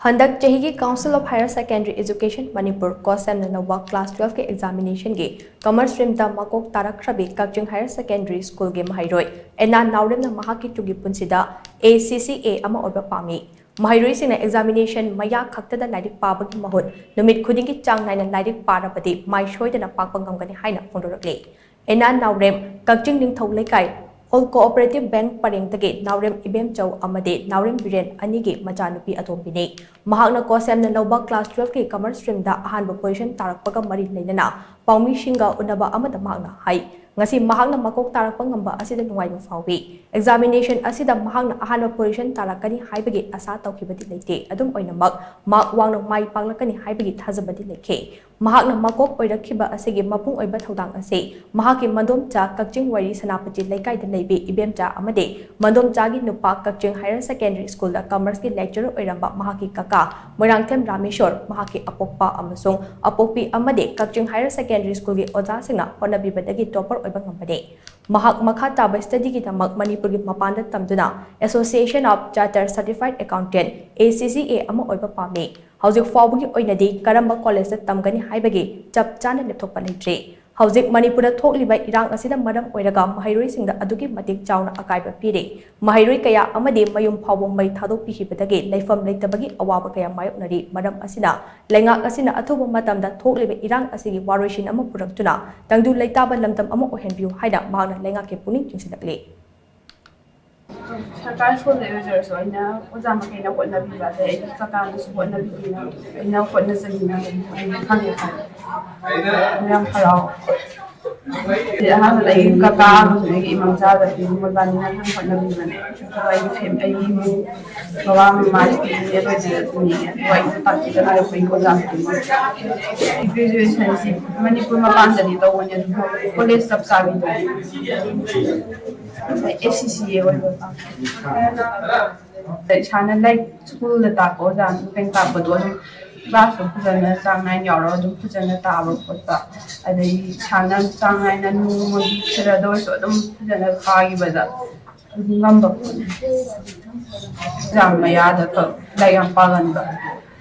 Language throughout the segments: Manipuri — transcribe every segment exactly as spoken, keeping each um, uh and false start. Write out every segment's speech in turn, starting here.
ꯍꯟꯗꯛ ꯆꯍꯤꯒꯤ Council of Higher Secondary Education Manipur, ꯀꯣꯁꯦꯝꯅ ꯂꯧꯕ class twelve ꯀꯤ examination ꯒꯤ commerce stream ꯗ ꯃꯀꯣꯛ ꯇꯥꯔꯛꯈ꯭ꯔꯕꯤ ꯀꯛꯆꯤꯡ Higher Secondary School ꯒꯤ ꯃꯍꯩꯔꯣꯏ ꯑꯦꯅꯥ ꯅꯥꯎꯔꯦꯝꯅ ꯃꯍꯥꯛꯀꯤ ꯇꯨꯡꯒꯤ ꯄꯨꯟꯁꯤꯗ A C C A ꯑꯃ ꯑꯣꯏꯕ ꯄꯥꯝꯃꯤ꯫ ꯃꯍꯩꯔꯣꯏꯁꯤꯡꯅ examination ꯃꯌꯥ ꯈꯛꯇꯗ ꯂꯥꯏꯔꯤꯛ ꯄꯥꯕꯒꯤ ꯃꯍꯨꯠ ꯅꯨꯃꯤꯠ ꯈꯨꯗꯤꯡꯒꯤ ꯆꯥꯡ ꯅꯥꯏꯅ ꯂꯥꯏꯔꯤꯛ ꯄꯥꯔꯕꯗꯤ ꯃꯥꯏ ꯁꯣꯏꯗꯅ ꯄꯥꯛꯄ ꯉꯝꯒꯅꯤ ꯍꯥꯏꯅ ꯐꯣꯡꯗꯣꯔꯛꯂꯤ꯫ ꯑꯦꯅꯥ ꯅꯥꯎꯔꯦꯝ, ꯀꯛꯆꯤꯡ ꯅꯤꯡꯊꯧ ꯂꯩꯀꯥꯏ All Cooperative Bank ꯄꯔꯦꯡꯗꯒꯤ ꯅꯥꯎꯔꯦꯝ ꯏꯕꯦꯝꯆꯧ ꯑꯃꯗꯤ ꯅꯥꯎꯔꯦꯝ ꯕꯤꯔꯦꯟ ꯑꯅꯤꯒꯤ ꯃꯆꯥꯅꯨꯄꯤ ꯑꯇꯣꯝꯕꯤꯅꯤ꯫ ꯃꯍꯥꯛꯅ ꯀꯣꯁꯦꯝꯅ ꯂꯧꯕ class twelve ꯀꯤ commerce stream ꯗ ꯑꯍꯥꯟꯕ position ꯇꯥꯔꯛꯄꯒ ꯃꯔꯤ ꯂꯩꯅꯅ ꯄꯥꯎꯃꯤꯁꯤꯡꯒ ꯎꯅꯕ ꯑꯃꯗ ꯃꯍꯥꯛꯅ ꯍꯥꯏ, "ꯉꯁꯤ ꯃꯍꯥꯛꯅ ꯃꯀꯣꯛ ꯇꯥꯔꯛꯄ ꯉꯝꯕ ꯑꯁꯤꯗ ꯅꯨꯡꯉꯥꯏꯕ ꯐꯥꯎꯏ꯫ Examination ꯑꯁꯤꯗ ꯃꯍꯥꯛꯅ ꯑꯍꯥꯟꯕ position ꯇꯥꯔꯛꯀꯅꯤ ꯍꯥꯏꯕꯒꯤ ꯑꯁꯥ ꯇꯧꯈꯤꯕꯗꯤ ꯂꯩꯇꯦ꯫ ꯑꯗꯨꯝ ꯑꯣꯏꯅꯃꯛ, ꯃꯍꯥꯛ ꯋꯥꯡꯅ ꯃꯥꯏ ꯄꯥꯛꯂꯛꯀꯅꯤ ꯍꯥꯏꯕꯒꯤ ꯊꯥꯖꯕꯗꯤ ꯂꯩꯈꯤ꯫ ꯃꯍꯥꯛꯅ ꯃꯀꯣꯛ ꯑꯣꯏꯔꯛꯈꯤꯕ ꯑꯁꯤꯒꯤ ꯃꯄꯨꯡ ꯑꯣꯏꯕ ꯊꯧꯗꯥꯡ ꯑꯁꯤ ꯃꯍꯥꯛꯀꯤ ꯃꯗꯣꯝꯆꯥ, ꯀꯛꯆꯤꯡ ꯋꯥꯏꯔꯤ ꯁꯦꯅꯥꯄꯇꯤ ꯂꯩꯀꯥꯏꯗ ꯂꯩꯕꯤ ꯏꯕꯦꯝꯆꯥ ꯑꯃꯗꯤ ꯃꯗꯣꯝꯆꯥꯒꯤ ꯅꯨꯄꯥ, ꯀꯛꯆꯤꯡ Higher Secondary School ꯗ commerce ꯀꯤ lecturer ꯑꯣꯏꯔꯝꯕ ꯃꯍꯥꯛꯀꯤ ꯀꯀꯥ ꯃꯣꯏꯔꯥꯡꯊꯦꯝ ꯔꯥꯃꯦꯁꯣꯔ, ꯃꯍꯥꯛꯀꯤ ꯑꯄꯣꯛꯄ ꯑꯃꯁꯨꯡ ꯑꯄꯣꯛꯄꯤ ꯑꯃꯗꯤ ꯀꯛꯆꯤꯡ Higher Secondary School ꯒꯤ ꯑꯣꯖꯥꯁꯤꯡꯅ ꯍꯣꯠꯅꯕꯤꯕꯗꯒꯤ topper ꯑꯣꯏꯕ ꯉꯝꯕꯅꯤ꯫ ꯃꯍꯥꯛ ꯃꯈꯥ ꯇꯥꯕ study ꯒꯤꯗꯃꯛ ꯃꯅꯤꯄꯨꯔꯒꯤ ꯃꯄꯥꯟꯗ ꯇꯝꯗꯨꯅ Association of Chartered Certified Accountant, A C C A, ꯑꯃ ꯑꯣꯏꯕ ꯄꯥꯝꯃꯤ꯫ ꯍꯧꯖꯤꯛ ꯐꯥꯎꯕꯒꯤ ꯑꯣꯏꯅꯗꯤ ꯀꯔꯝꯕ college ꯇ ꯇꯝꯒꯅꯤ ꯍꯥꯏꯕꯒꯤ ꯆꯞ ꯆꯥꯅ ꯂꯦꯞꯊꯣꯛꯄ ꯂꯩꯇ꯭ꯔꯤ꯫ ꯍꯧꯖꯤꯛ ꯃꯅꯤꯄꯨꯔꯗ ꯊꯣꯛꯂꯤꯕ ꯏꯔꯥꯡ ꯑꯁꯤꯅ ꯃꯔꯝ ꯑꯣꯏꯔꯒ ꯃꯍꯩꯔꯣꯏꯁꯤꯡꯗ ꯑꯗꯨꯛꯀꯤ ꯃꯇꯤꯛ ꯆꯥꯎꯅ ꯑꯀꯥꯏꯕ ꯄꯤꯔꯤ꯫ ꯃꯍꯩꯔꯣꯏ ꯀꯌꯥ ꯑꯃꯗꯤ ꯃꯌꯨꯝ ꯐꯥꯎꯕ ꯃꯩ ꯊꯥꯗꯣꯛꯄꯤꯈꯤꯕꯗꯒꯤ ꯂꯩꯐꯝ ꯂꯩꯇꯕꯒꯤ ꯑꯋꯥꯕ ꯀꯌꯥ ꯃꯥꯌꯣꯛꯅꯔꯤ꯫ ꯃꯔꯝ ꯑꯁꯤꯅ ꯂꯩꯉꯥꯛ ꯑꯁꯤꯅ ꯑꯊꯨꯕ ꯃꯇꯝꯗ ꯊꯣꯛꯂꯤꯕ ꯏꯔꯥꯡ ꯑꯁꯤꯒꯤ ꯋꯥꯔꯣꯏꯁꯤꯟ ꯑꯃ ꯄꯨꯔꯛꯇꯨꯅ ꯇꯪꯗꯨ ꯂꯩꯇꯥꯕ ꯂꯝꯗꯝ ꯑꯃ ꯑꯣꯏꯍꯟꯕꯤꯌꯨ ꯍꯥꯏꯅ ꯃꯍꯥꯛꯅ ꯂꯩꯉꯥꯛꯀꯤ ꯄꯨꯛꯅꯤꯡ ꯆꯤꯡꯁꯤꯜꯂꯛꯂꯤ꯫ ꯁꯔꯀꯥꯔ ꯁ꯭ꯀꯨꯜꯗ ꯑꯣꯏꯖꯔꯁꯨ ꯑꯩꯅ ꯑꯣꯖꯥ ꯃꯈꯩꯅ ꯍꯣꯠꯅꯕꯤꯕ, ꯑꯗꯩ ꯑꯩꯒꯤ ꯀꯀꯥꯅꯁꯨ ꯍꯣꯠꯅꯕꯤꯕꯅ ꯑꯩꯅ ꯍꯣꯠꯅꯖꯅꯤꯡꯉꯤ, ꯑꯩꯅ ꯐꯪꯉꯦ ꯈꯜꯂꯦ꯫ ꯑꯗꯨ ꯌꯥꯝ ꯍꯔꯥꯎ꯫ ꯑꯗꯩ ꯑꯍꯥꯟꯕꯗ ꯑꯩꯒꯤ ꯀꯀꯥ ꯑꯃꯁꯨ ꯑꯩꯒꯤ ꯏꯃꯥ ꯃꯆꯥꯗ ꯑꯩꯒꯤ ꯃꯣꯏꯕꯥꯅꯤꯅ ꯑꯗꯨꯝ ꯍꯣꯠꯅꯕꯤꯕꯅꯦ꯫ ꯑꯗꯨꯒ ꯑꯩꯒꯤ ꯐꯦꯝ-, ꯑꯩꯒꯤ ꯏꯃꯨꯡ ꯕꯕꯥ ꯃꯃꯥꯁꯤꯗꯤ ꯂꯣꯏꯅ ꯑꯗꯨꯅꯤ꯫ ꯑꯗꯨꯒ ꯑꯩꯅ ꯇꯥꯛꯄꯤꯗꯅ ꯑꯩꯈꯣꯏꯒꯤ ꯑꯣꯖꯥ ꯃꯈꯩꯅ꯫ ꯒ꯭ꯔꯦꯖꯨꯑꯦꯁꯟꯁꯤ ꯃꯅꯤꯄꯨꯔ ꯃꯄꯥꯟꯗꯗꯤ ꯇꯧꯕꯅꯦ, ꯑꯗꯨꯕꯨ ꯀꯣꯂꯦꯖ ꯆꯞ ꯆꯥꯕꯤꯗꯣ ꯑꯦꯁ ꯁꯤ ꯁꯤ ꯑꯦ ꯑꯣꯏꯕ ꯄꯥꯝꯃꯦ꯫ ꯏꯁꯥꯅ ꯂꯥꯏꯔꯤꯛ ꯁ꯭ꯀꯨꯜꯗ ꯇꯥꯛꯄ ꯑꯣꯖꯥꯅ ꯀꯩꯅꯣ ꯇꯥꯛꯄꯗꯣ ꯑꯗꯨꯝ ꯀ꯭ꯂꯥꯁꯇꯣ ꯐꯖꯅ ꯆꯥꯡ ꯅꯥꯏꯅ ꯌꯥꯎꯔꯒ ꯑꯗꯨꯝ ꯐꯖꯅ ꯇꯥꯕ ꯈꯣꯠꯄ, ꯑꯗꯩ ꯏꯁꯥꯅ ꯆꯥꯡ ꯅꯥꯏꯅ ꯅꯣꯡꯃꯒꯤ ꯈꯔꯗ ꯑꯣꯏꯔꯁꯨ ꯑꯗꯨꯝ ꯐꯖꯅ ꯄꯥꯈꯤꯕꯗ ꯑꯗꯨꯝ ꯉꯝꯕ ꯄꯣꯠꯅꯤ꯫ ꯑꯦꯛꯖꯥꯝ ꯃꯌꯥꯗ ꯈꯛ ꯂꯥꯏꯔꯤꯛ ꯌꯥꯝ ꯄꯥꯒꯟꯕ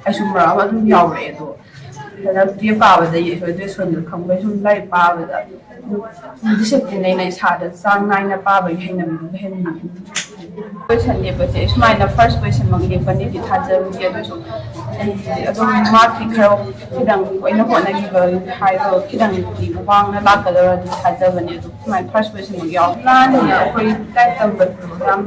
ꯑꯩꯁꯨ ꯃꯔꯛ ꯑꯃ ꯑꯗꯨꯝ ꯌꯥꯎꯔꯛꯑꯦ꯫ ꯑꯗꯣ ꯍꯟꯗꯛ ꯇꯨꯌꯦꯜꯞ ꯀꯥꯕꯗꯒꯤ ꯑꯩꯁꯨ ꯑꯗꯨꯏ ꯁꯣꯝꯗ ꯈꯪꯕꯩ ꯁꯨꯝ ꯂꯥꯏꯔꯤꯛ ꯄꯥꯕꯗ ꯗꯤꯁꯤꯄ꯭ꯂꯤꯟ ꯂꯩꯅ ꯏꯁꯥꯗ ꯆꯥꯡ ꯅꯥꯏꯅ ꯄꯥꯕꯒꯤ ꯍꯩꯅꯕꯤꯗꯨ ꯂꯩꯍꯟꯅꯤꯡꯉꯤ꯫ ꯀꯣꯏꯁꯟ ꯂꯦꯞꯄꯁꯦ ꯑꯩ ꯁꯨꯃꯥꯏꯅ ꯐꯥꯔꯁ ꯀꯣꯏꯁꯟꯃꯛ ꯂꯦꯞꯀꯅꯤꯗꯤ ꯊꯥꯖꯔꯨꯗꯦ꯫ ꯑꯗꯨꯁꯨ ꯑꯩ ꯑꯗꯨꯝ ꯃꯥꯔꯛꯇꯤ ꯈꯔ ꯈꯤꯇꯪ ꯑꯩꯅ ꯍꯣꯠꯅꯈꯤꯕ ꯍꯥꯏꯗꯣ ꯈꯤꯇꯪꯗꯤ ꯋꯥꯡꯅ ꯂꯥꯛꯀꯗꯧꯔꯗꯤ ꯊꯥꯖꯕꯅꯦ꯫ ꯑꯗꯨ ꯁꯨꯃꯥꯏꯅ ꯐꯥꯔꯁ ꯀꯣꯏꯁꯟꯃꯛ ꯌꯥꯎ ꯄ꯭ꯂꯥꯟꯁꯦ ꯑꯩꯈꯣꯏ ꯂꯥꯏꯔꯤꯛ ꯇꯝꯕꯗꯣ ꯌꯥꯝ